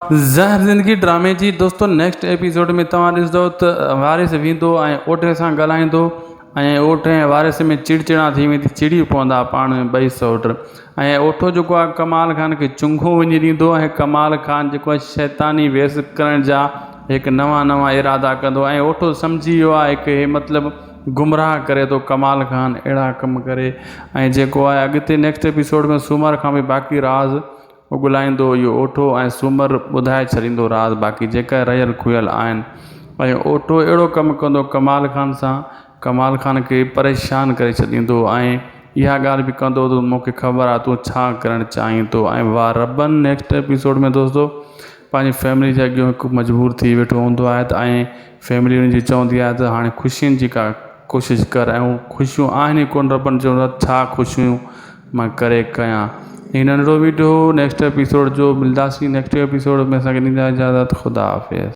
زهر زندگي ڊرامي جي دوستو نيڪسٽ ايپيسوڊ ۾ توهان ڏسندو ته وارث ويندو ۽ اوٺي سان ڳالهائيندو ۽ اوٺي ۽ وارث ۾ چڙ چڙان ٿي ويندي چڙي پوندا پاڻ ۾ ٻئي سئوٽ ۽ اوٺو جيڪو آهي ڪمال خان کي چنگهو وڃي ڏيندو ۽ ڪمال خان جيڪو آهي شيطاني ويس ڪرڻ جا هڪ نوان نوان ارادا ڪندو ۽ اوٺو سمجهي ويو آهي هڪ هي مطلب گمراهه ڪري ٿو ڪمال خان اهڙا ڪم ڪري ۽ جيڪو آهي اڳتي نيڪسٽ ايپيسوڊ ۾ سومر کان به باقي راز اڳلائيندو اهو اوٺو ۽ سومر ٻڌائي ڇڏيندو راز باقي جيڪا رهيل کهيل آهن ۽ اوٺو اهڙو ڪم ڪندو ڪمال خان سان ڪمال خان کي پريشان ڪري ڇڏيندو ۽ اها ڳالهه به ڪندو ته مون کي خبر آهي تون ڇا ڪرڻ چاهين ٿو ۽ واهه ربن نيڪسٽ ايپيسوڊ ۾ دوستو پنهنجي فيملي جي اڳيان هڪ مجبور ٿي ويٺو هوندو آهي ته ۽ فيملي ان جي چوندي آهي ته هاڻي خوشين جي ڪا ڪوشش ڪر ۽ خوشيون آهن ئي ڪونه ربن چوندو آهي ڇا خوشيون مان ڪري ڪيان هي ننڍڙو ويڊيو هو نيڪسٽ ايپيسوڊ جو ملداسين نيڪسٽ ايپيسوڊ ۾ اسان کي ڏيندا اجازت خدا حافظ.